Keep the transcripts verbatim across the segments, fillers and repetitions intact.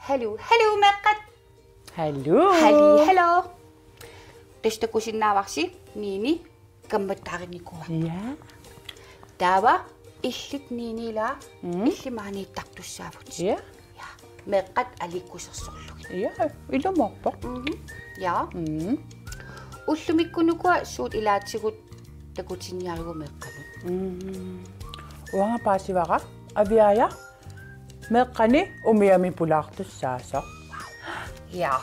Hallo, hallo, meeqqat. Hallo. Halli, hallo. Tassa takusinnaavarsi Nini kammattaarinnikuuarput. Ja. Taava illit Nini ilaa, mm, illit maaniittartussaavutit. Ja. Ja. Meeqqat aliikkusersorlugit. Ja, ilumoorpoq. Mhm. Ja. Mm. Ullumikkut ukua suut ilaatigut takutinniarigut meeqqanut? Mm. Uanga paasivara Aviaja meeqqani umiami pulaartussaasoq. Ja.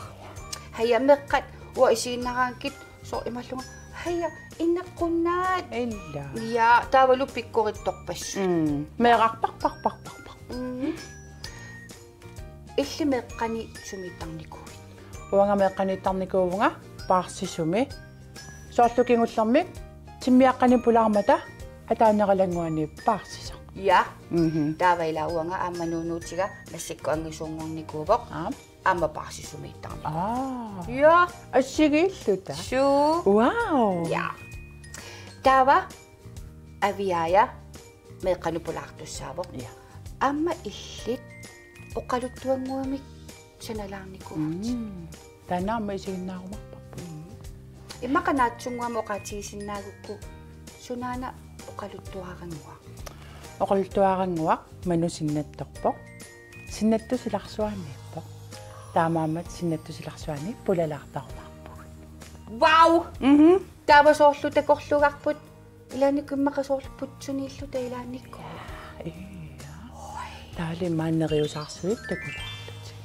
Haja meeqqat, uanga isiginnaraangakkit soorlu imallunga: Haja, inneqqunnaat. Ila. Ja, taavalu pikkorittorpassuit. Mm. Meerarpaq, paq, paq, paq, paq. Mm. Illit meeqqani sumiittarnikuuit? Uanga meeqqaniittarnikuuvunga paarsisumi. Soorlu kingullermik timmiaqqani pulaarmata ataaneralannguani paarsisoq. Ja. Mhm. Taava ila uanga aamma nuunuutiga massakkut angisuunnguarnikuuvoq. Aap. Aamma paarsisumiittarnikuuvoq. Aa. Ja. Assigiilluta. Suu. Wow. Ja. Taava Aviaja meeqqanut pulaartussaavoq. Ja. Aamma illit oqaluttuannguamik sanalaarnikuuvutit. Mm. Taanna aamma isiginnaarumaarparput. Mm. Immaqa naatsunnguamik oqaatigisinnaagukku, sunaana oqaluttuarannguaq? Oqaluttuarannguaq Manu sinnattorpoq. Sinnattoq Silarsuaniippoq. Taamaammat Sinnattoq Silarsuani pulalaartarumaarpugut. Wow! Mhm. Taava soorlu takorluugarput ilaannikkut immaqa soorlu putsuniilluta ilaannikkut. Ja. Taavalu maani neriusaarsuit takulaarlutik.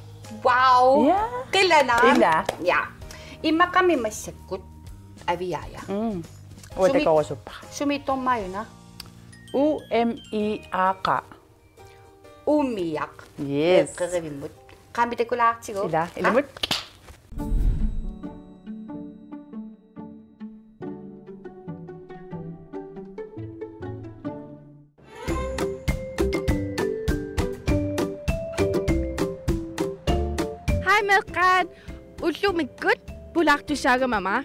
Wow! Ja. Qilanaaq. Ila. Ja. Immaqami massakkut Aviaja. Mm. Sumi-, uatakorusuppara. Sumiittormaajuna? U M I A Q. Umiaq. Yes. Meeqqerivimmut. Qaammat takulaartigu. Ila, ilumut. Hej meeqqat. Ullumikkut pulaartussaagama aamma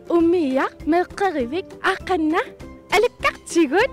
Umiaq, Meeqqerivik, Aaqqanna, alakkartigut.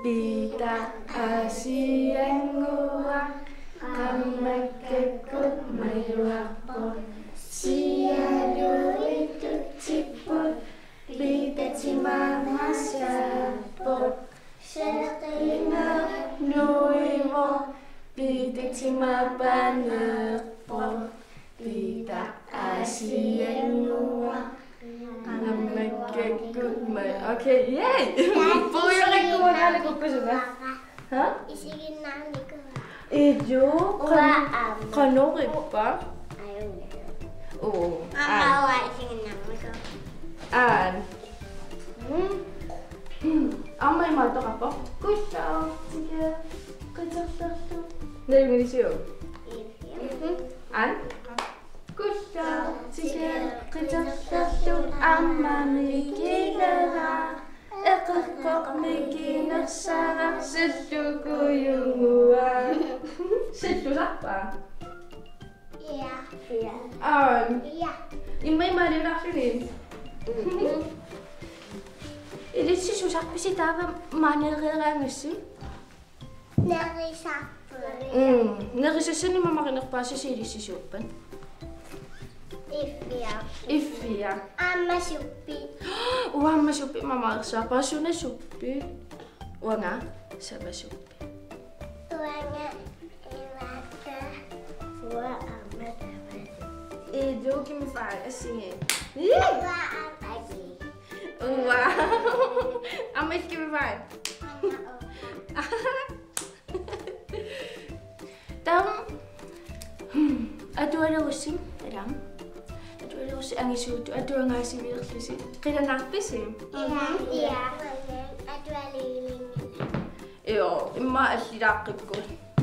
Piitaq aasiannguaq, qammakkakkut majuarpoq. Sialuit tutsipput, Piitaq timaammassappoq. Seqineq nuivoq, Piitaq timaapaneerpoq. Piitaq aasiannguaq, qammakkakkut ma-, okay, yay! Puiorikkuunaana kukkusunga. Ha? Isiginnaarnikuuara. Ijo, qan-, uanga aamma. Qanorippa? Ajunngilaq. Oo, aamma aan. Uanga isiginnaarnikuuara. Aan. Mm. Aamma imaattoqarpoq. Kullortigeq qiterlerlugu. Nalunngilarsi? Mhm. Aan. Kullortigeq qiterlerlugu aamma mikineraa. Eqeqqoq mikinersara sallukujunnguaq. Sallusarpa? Ja. Ja. Aan. Ja. Immaqa imaaliulaarluni. Mhm. Ilissi susarpisi taava maaneereeraangassi? Nerisarpunga. Mm. Nerisassanik mamarinerpaasasi ilissisuuppat? Iffia. Iffia. Aamma suppi. Uanga aamma suppi mamareersuarpara. Suna suppi? Uanga savasuppi. Uanga imaattoq. Uanga aamma savasuppi. Idu kimi fai assingi. Uanga aamma agi. Uanga. Aamma kimi fai. Aamma oo. Taava, hmm, atualerussi, ila. Atualerussi angisuutut atuagaasivilerlusi. Qilanaarpisi? Ila, ila. Atualerilinngilanga. Joo, immaqa allilaaqqikku.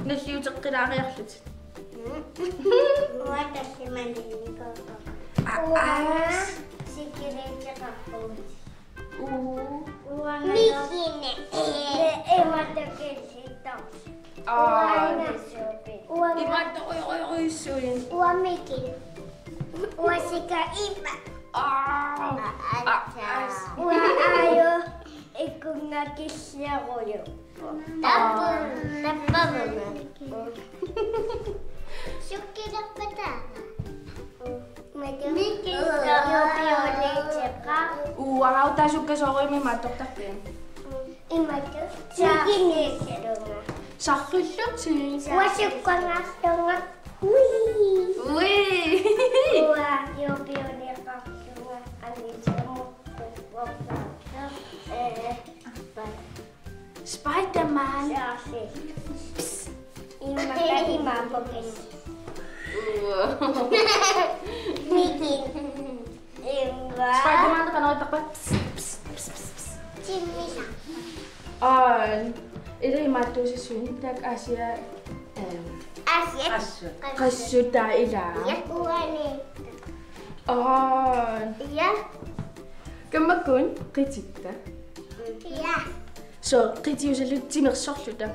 Nalliuteqqilaariarlutit. Uanga tallimaniinnikuuvoq. Aa, uanga aas. Sikiliuteqarpugut. Uu. Uanga. Mikine. Ee, imaattoq killittoq. Aa. Uanga supi. Uanga. Imaattoq oi, oi, oi, suin. Uanga mikine. Uanga sika ima. Aa. Aa, aa, aa. Uanga aajuku ikkunga killiarujuk. Tappu, tappavunga. Sukkilerpataanga. Mikki. Uanga, taava sukkasoorujussuarmik imaattortarpit? Imaattoq. Sarrillutik. Uanga sukkangaarlunga. Ui. Ui. Uanga juupiuleqarlunga. Anisumu. Ee. Spider-Man. Saasi. Psst. Immaqa imaappoq. Uu. Mikki. Imma. Spider-Man qanoq ittarpa? Psst, psst, psst, psst, psst. Timmisa. Aa, ila imaattuusissuin taak Asia, ehm, Asia. Qassu-, qassutaa ila. Ja. Uani. Aa. Ja. Kammakkut qititta. Ja. So, qitiusalluta timersorluta.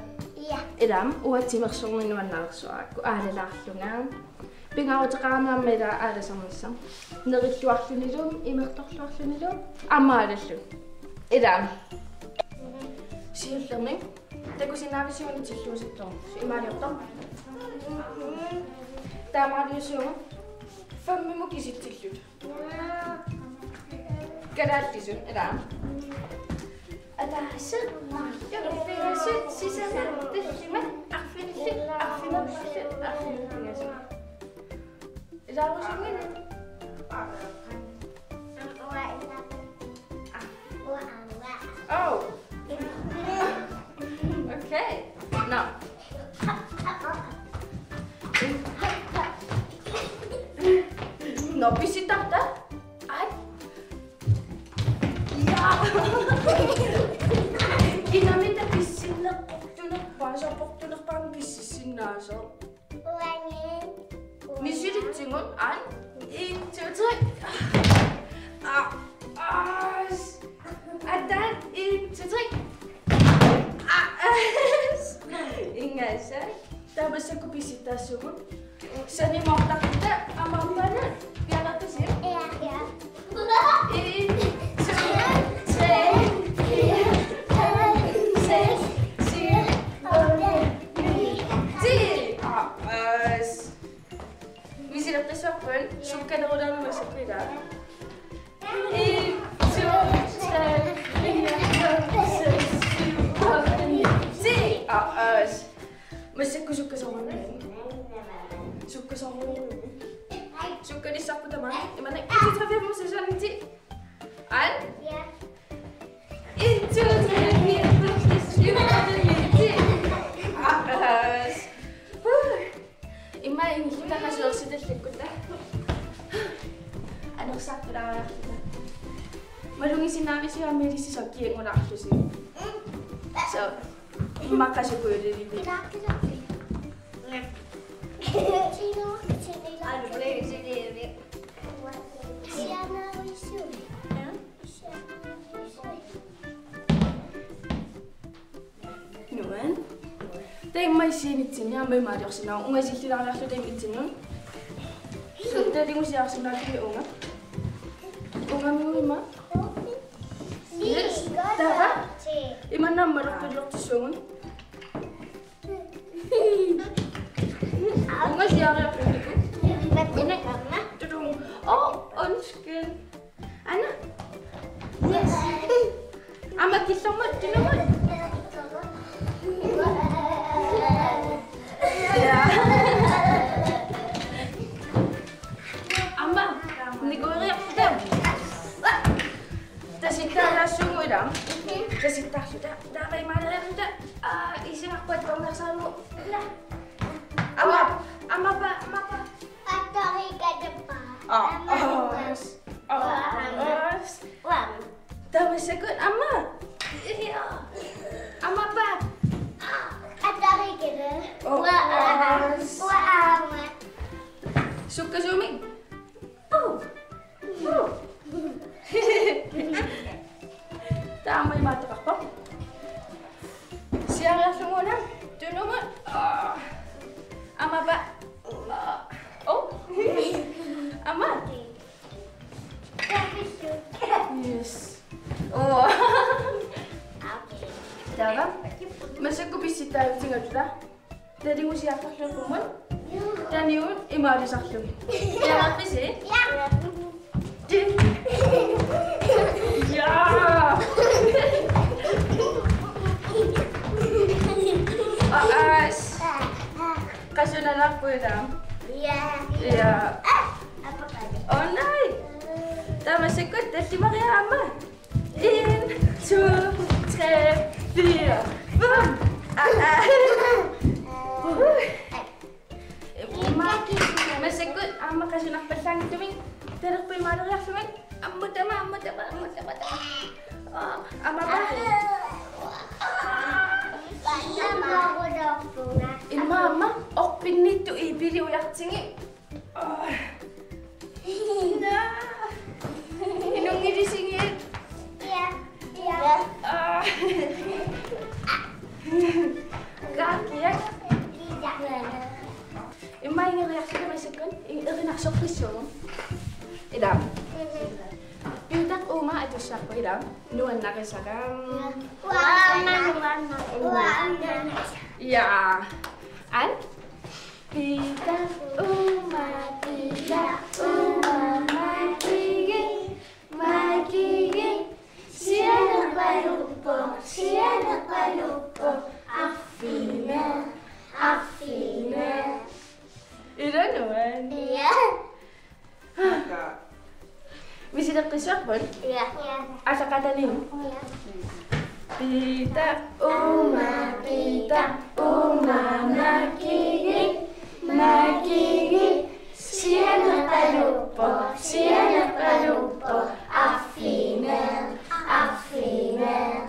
Ja. Ila, uanga timersorneq nuannareersuarakku aalalaarlunga. Pingaaruteqarami aamma ila aalasarnissaq. Nerilluarlunilu, imertorluarlunilu, aamma aalalluni. Ila. Siullermik. Takusinnaavisiuk una tilluusuttoq? Imaaliortoq. Taamaaliusuugut. Femmimut kisitsilluta. Kalaallisut, ila. Ataaseq, marluk, pingasut, sisamat, tallimat, arfinillit, arfineq-marluk, arfineq-pingasut. Ilaarusunngilaq. Oh. Okay. Nå. Nå, pissittarta. Ai. Ja. Kinaamitta pissinneq portunerpaaq, soorlu portunerpaamik pississinnaasoq. Uani. Misilitsigut, an. En, to, tre. Ah, ah, s-, atan, en, to, tre. Ah, ah, s-, ingasak. Taava massakkut pissittarsugut. Sanimuttaqqitta aamma piareerpusi? Ja, ja. En, to, tre, fire, fem, seks, syv, otte, ni, ti. Aa, s-, misilerpassuarput, sukkanerulaarneq massakkut ila. En, to, tre, fire, fem, seks, syv, otte, ni, ti. Aa, s-, massakkut sukkasoorujussuuvoq. Sukkasoorujussuuvoq. Sukkalissarput tamaat. Imannak. En, to, tre, fire, fem, seks, syv, otte, ni, ti. Ja. En, to, tre, fire, fem, seks, syv, otte, ni, ti. Aa. Huh. Immaqa ingilluta qasuersitallikkutta. Anersartulaariarluta. Malugisinnaavisiuk aamma ilissi soorlu kiangulaarlusi? So, immaqa qasukujulilik. Nuann. Taava immaqa issianitsinni aamma imaaliorsinnaavugut, ungasillilaariarluta imatsinnut. Taava talingusiarsinnaalluni uunga. Uunga immaqa. Yes. Taava. Imannak aamma lerpillertissuugut. Unga siariarpillugu. Una. Tudung. Sukkasuumik. Au. Au. Taama imaattoqarpoq. Siareerlugu una. Tunumut. Aa. Aamma pa. Aa. Oh. Aamma. Yes. Oh. Taava. Massakkut pissutsit taagutigaluta. Talingusiartarlugu qummut. Taniut imaalisarlugit. Imaapisi? Ja. Ti. Ja. Aas. Qasunanarpoq ila? Ja. Ja. Oh nej. Taava massakkut tallimariaruk aamma. En, to, tre, fire, fem. Ah, ah. Ui. Ima, massakkut aamma qasunarpallaanngitsumik talerput imaaleriarlugit. Ammut tama, ammut tama, ammut tama, tama. Aa, aamma pa. Ima aamma orpinnittut ipili ujartigi. Aa. Naa. Inunngilissigit. Ja. Ja. Aa. Kaakiak. Ima ingeriarluta massakkut, erinarsoqqissuugut. Ila. Piutaq uuma atussavarput ila. Nuannarisara. Uanga, uanga, uanga. Ja. An? Piutaq uuma, piutaq uuma, makikkut, makikkut. Sianerpaluppoq, sianerpaluppoq. Arfineq, arfineq. Ila nuann. Ja. Misileqqissuarput? Ja. Aallaqaataaninnga? Ja. Piutaq uuma, piutaq uuma, makikkut, makikkut. Sianerpaluppoq, sianerpaluppoq. Arfineq, arfineq.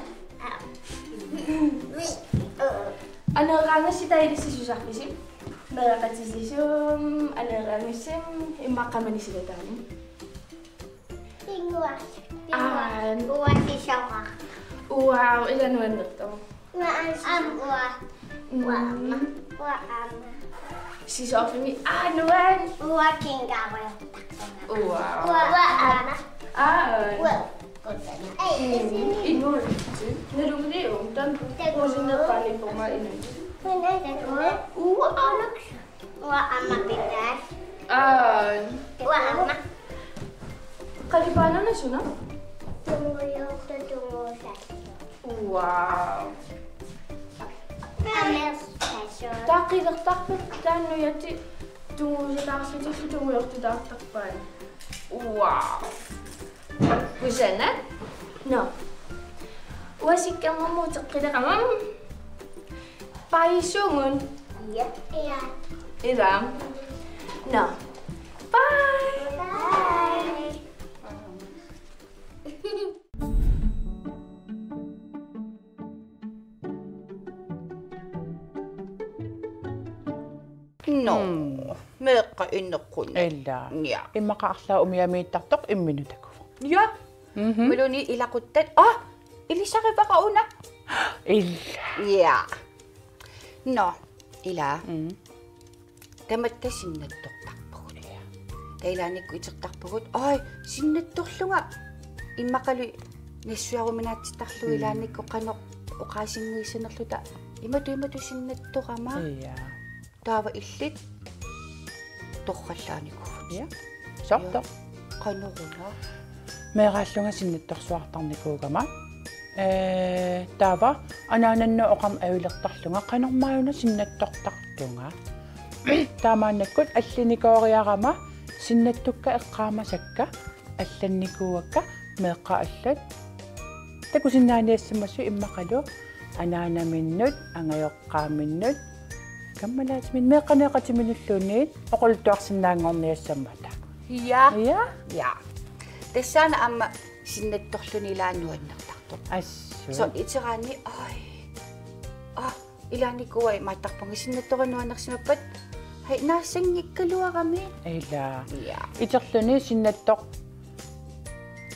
Aneeraangassi taava ilissi susarpisi? Meeraqatissisumik, aneeraangassi, immaqa qamani silataani. Pinnguaq. Aa. Uanga sisooraq. Wow, ila nuannertoq. Uanga am-, uanga. Mm. Uanga am-, uanga am-. Sisoorfimmi, aa, nuann. Uanga kingaruiortarpunga. Wow. Uanga am-. Aa. Uanga. Mm, inuit. Nalunngiliuk, taanna. Takuuk. Uusinneqqaaniippoq ima inuit. Takuuk. Uanga. Uanga aamma pigaat. Aa. Uanga aamma. Qalipaanani suna? Tungujortoq, tungujortoq. Wow. Amersasoq. Taqilertarpat taanna nujatit tungujortitaarlutillu tungujortitaartarpaat. Wow. Kusanaq? Nå. Uanga Sikkernermut uteqqilerama. Paisugun. Ja. Ja. Ila. Nå. Bye. Bye. Nå, mm. Meeqqat inneqqunik. Ila. Ja. Immaqa arlaat umiamiittartoq imminut takuvoq. Ja. Mhm. Imaluunniit ilaquttat. Aa, ilisarivara una. Ila. Ja. Nå, ila. Mm. Tamatta sinnattortarpugut. Ja. Taava ilaannikkut itertarpugut. Ai, sinnattorlunga. Immaqalu nassuiaruminaatsittarlugu, mm, ilaannikkut qanoq oqaasinnguissanerluta. Imatut, imatut sinnattorama. Ja. Taava illit torrallaanikuuvutit. Ja. Soorlu. Ja. Qanoruna. Meeraallunga sinnattorsuartarnikuugama. Ee, taava anaanannut oqarmat ajulertarlunga qanormaanna sinnattortartunga. Taamaannakkut allanikooriarama sinnattukka eqqaamasakka allannikuuakka meeqqat allat. Takusinnaaniassammassuk immaqalu anaanaminnut, angajoqqaaminnut, kammalaatiminnut, meeqqaneeqatiminnulluunniit oqaluttuarsinnaanngorniassammata. Ja. Ja. Ja. Tassaana aamma sinnattorluni ilaa nuannertartoq. Assut. Soorlu iteraanni, ai. Aa, ilaannikkut imaattarpunga sinnattoq nuannersimappat. Hej, naassanngikkaluarami. Ila. Ja. Iterluni sinnattoq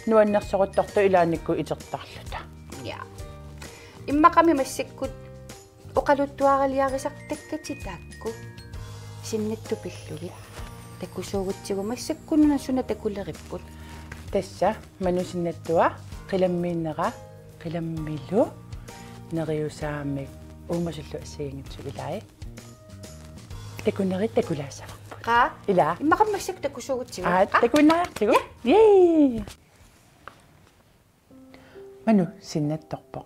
nuannersoruttortoq ilaannikkut itertarluta. Ja. Immaqami massakkut oqaluttuaraliarisartakkatit taakku. Sinnattut pillugit. Takusuugutsigu massakkununa suna takuleripput. Tassa Manu sinnattua qilammiinnera qilammilu neriusaamik uumasullu assigiinngitsut ilai. Takunerit takulaassavarput. Qaa? Ila. Immaqami massakkut takusuugutsigu. Aa, takuinnariartigu. Yay! Manu sinnattorpoq.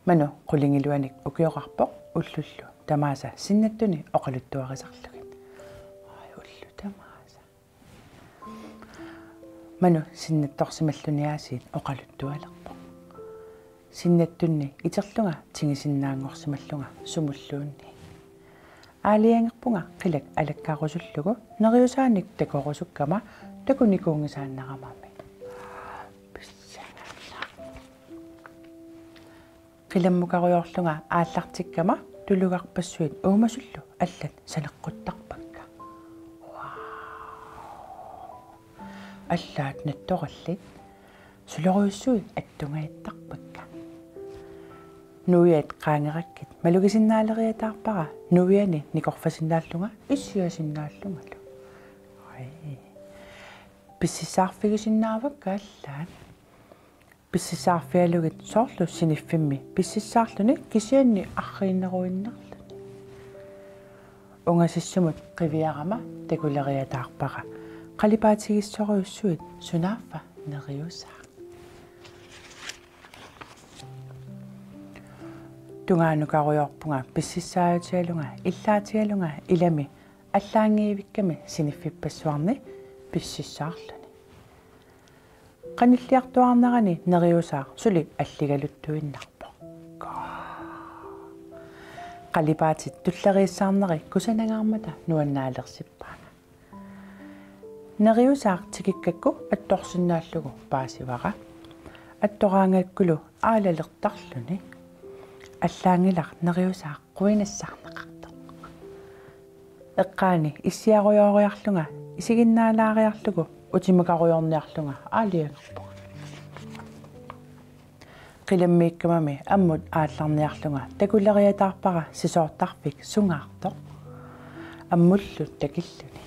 Manu qulingiluanik ukioqarpoq ullullu tamaasa sinnattuni oqaluttuarisarlugit. Ai ullu tamaasa. Manu sinnattorsimalluniaasiit oqaluttualerpoq. Sinnattunni iterlunga tingisinnaanngorsimallunga sumulluunniit. Aalajangerpunga qilak alakkarusullugu neriusaanik takorusukkama takunikuunngisaannaramami. Pissanganaq. Qilammukarujoorlunga aallartikkama tulugarpassuit uumasullu allat saneqquttarpakka. Wow. Allaat nattorallit sulorujussuit attungajattarpakka. Nuiat qaangerakkit malugisinnaaleriataarpara nuiani nikorfasinnaallunga issiasinnaallungalu. Ai. Pississaarfigisinnaavakka allaat. Pississaarfigalugit soorlu siniffimmi pississaarluni kisianni arriinneruinnarluni. Ungasissamut qiviarama takuleriataarpara. Qalipaatigissorujussuit sunaaffa neriusaaq. Tungaanukarujoorpunga pississaajutigalunga illaatigalunga ilami allaanngivikkami siniffippassuarni pississaarluni. Qanilliartuaarnerani neriusaaq suli alligaluttuinnarpoq. Qalipaatit tulleriissaarneri kusanangaarmata nuannaalersippaanga. Neriusaaq tikikkakku attorsinnaallugu paasivara. Attoraangakkulu aalalertarluni. Allaanngilaq neriusaaq quinassaarneqartoq. Eqqaani issiarujooriarlunga isiginnaalaariarlugu utimakarujoorniarlunga aalajangerpunga. Qilammiikkamami ammut aallarniarlunga takuleriataarpara sisoortarfik sungaartoq. Ammullu takilluni.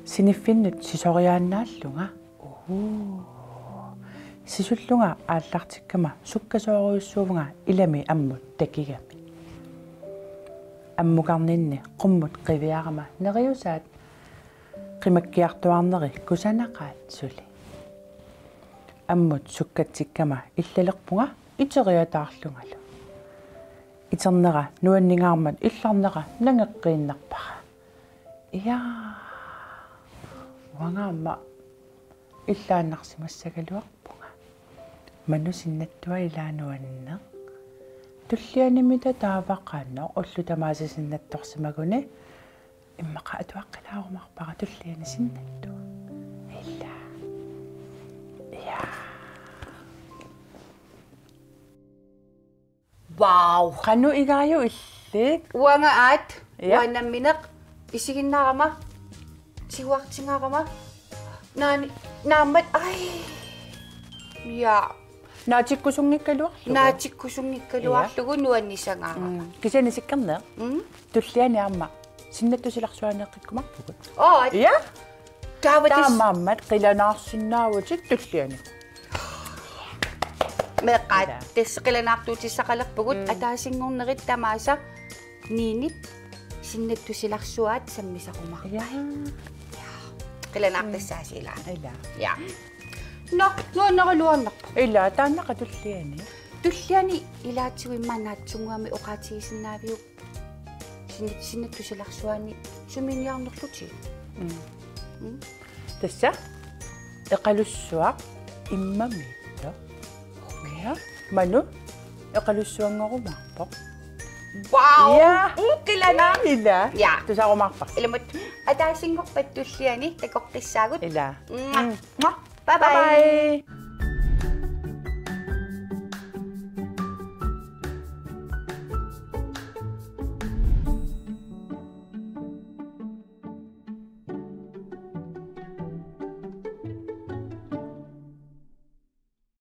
Siniffinnut sisoriaannaallunga. Uu. Sisullunga aallartikkama sukkasoorujussuuvunga ilami ammut takigami. Ammukarninni qummut qiviarama neriusaat qimakkiartuaarneri kusanaqaat suli. Ammut sukkatsikkama illalerpunga iteriataarlungalu. Iternera nuanningaarmat illarnera nangeqqiinnarpara. Ija. Uanga aamma illaannarsimassagaluarpunga. Manu sinnattua ilaa nuanneq. Tullianimita taava qanoq ullut tamaasa sinnattorsimaguni immaqa atuaqqilaarumaarpara tulliani sinnattua. Ila. Ija. Wow. Qanoq igaajuk illit? Uanga aat. Ja. Uanga nammineq isiginnaarama. Tiguartinngaarama. Naani naammat ai. Ja. Naatikkusunngikkaluarlugu. Naatikkusunngikkaluarlugu nuannisangaarama. Mm. Kisianni sikkerneq. Mm. Tulliani aamma. Sinnattusilarsuaneeqqikkumaarpugut. Oo, at- Ja? Taava tassa taamaammat qilanaarsinnaavutit tulliani. Meeqqat. Ila. Tassa qilanaartuutissaqalerpugut. Mm. Ataasinngornerit tamaasa Niinip sinnattusilarsuaat sammisarumaarpai. Ja. Qilanaartassaasi ilaa. Ila. Ja. Nå, nuanneraluarnerpoq. Ila, taannaqa tulliani. Tulliani ilaatigut immaqa naatsunnguamik oqaatigisinnaaviuk? Sin-, sinnattusilarsuaani sumiinniarnerlutit. Mm. Mm. Tassa eqalussuaq immamiittoq. Ja. Manu eqalussuanngorumaarpoq. Wow! Ja. Uu, qilanaaq. Ila. Ja. Tusarumaarparsi. Ilumut ataasinngorpat tulliani takoqqissaagut. Ila. Mwah. Mm. Mwah. Bye bye. Bye bye.